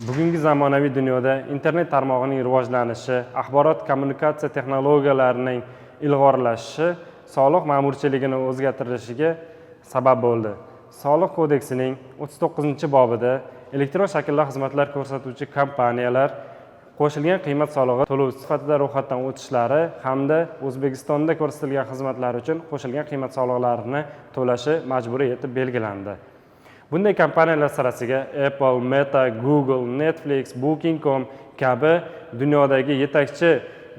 Bugungi zamonaviy dunyoda internet tarmog'ining rivojlanishi, axborot kommunikatsiya texnologiyalarining ilg'orlashishi soliq ma'murchiligini o'zgartirilishiga sabab bo'ldi. Soliq kodeksining 39-bobida elektron shaklda xizmatlar ko'rsatuvchi kompaniyalar qo'shilgan qiymat solig'i to'lovchi sifatida ro'yxatdan o'tishlari hamda O'zbekistonda ko'rsatilgan xizmatlar uchun qo'shilgan qiymat soliqlarini to'lashi majburiy etib belgilandi. Bunday kompaniyalar sirasiga Apple, Meta, Google, Netflix, Booking.com kabi dunyodagi yetakchi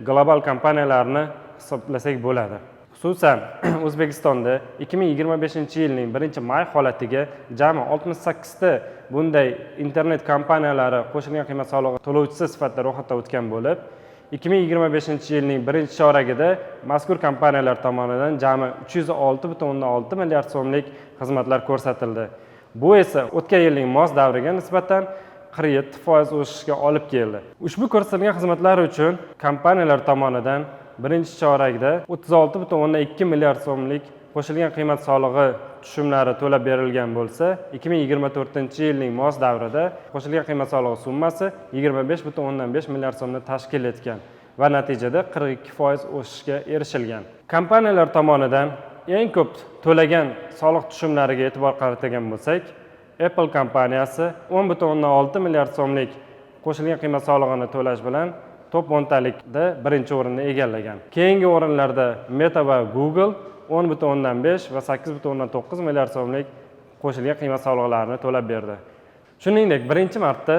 global kompaniyalarni hisoblasak bo'ladi. Xususan, O'zbekistonda 2025-yilning 1-may holatiga jami 68 ta bunday internet kompaniyalari qo'shilgan qiymat solig'i to'lovchisi sifatida ro'yxatdan o'tgan bo'lib, 2025-yilning birinchi choragida mazkur kompaniyalar tomonidan jami 306,6 milliard so'mlik xizmatlar ko'rsatildi. Bu esa o'tgan yilning mos davriga nisbatan 47% o'sishga olib keldi. Ushbu ko'rsatilgan xizmatlar uchun kompaniyalar tomonidan birinchi chorakda 36,2 milliard so'mlik qo'shilgan qiymat solig'i tushumlari to'lab berilgan bo'lsa, 2024-yilning mos davrida qo'shilgan qiymat solig'i summasi 25,5 milliard so'mni tashkil etgan va natijada 42% o'sishga erishilgan. Kompaniyalar tomonidan eng ko'p to'lagan soliq tushumlariga e'tibor qaratgan bo'lsak, Apple kompaniyasi 10,6 milliard so'mlik qo'shilgan qiymat solig'ini to'lash bilan top 10 talikda birinchi o'rinni egallagan. Keyingi o'rinlarda Meta va Google 10,5 va 8,9 milliard so'mlik qo'shilgan qiymat soliqlarini to'lab berdi. Shuningdek, birinchi marta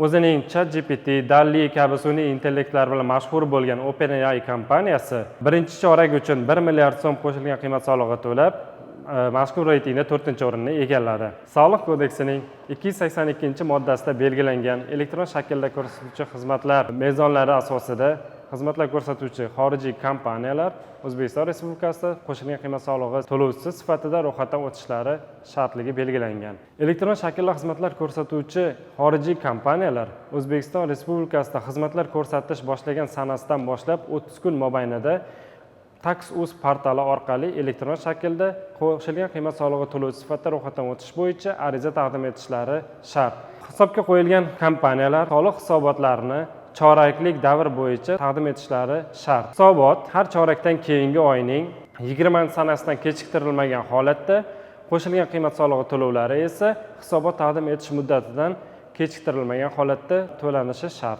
o'zining ChatGPT, DALL-E kabi sun'iy intellektlar bilan mashhur bo'lgan OpenAI kompaniyasi birinchi chorak uchun 1 milliard so'm qo'shilgan qiymat solig'i to'lab, mazkur reytingda to'rtinchi o'rinni egalladi. Soliq kodeksining 282-moddasida belgilangan elektron shaklda ko'rsatuvchi xizmatlar mezonlari asosida xizmatlar ko'rsatuvchi xorijiy kompaniyalar O'zbekiston Respublikasida qo'shilgan qiymat solig'i to'lovchisi sifatida ro'yxatdan o'tishlari shartligi belgilangan. Elektron shaklda xizmatlar ko'rsatuvchi xorijiy kompaniyalar O'zbekiston Respublikasida xizmatlar ko'rsatish boshlagan sanasidan boshlab 30 kun mobaynida Tax.uz portali orqali elektron shaklda qo'shilgan qiymat solig'i to'lovchi sifatida ro'yxatdan o'tish bo'yicha ariza taqdim etishlari shart. Hisobga qo'yilgan kompaniyalar soliq hisobotlarini choraklik davr bo'yicha taqdim etishlari shart. Hisobot har chorakdan keyingi oyning 20 sanasidan kechiktirilmagan holatda, qo'shilgan qiymat solig'i to'lovlari esa hisobot taqdim etish muddatidan kechiktirilmagan holatda to'lanishi shart.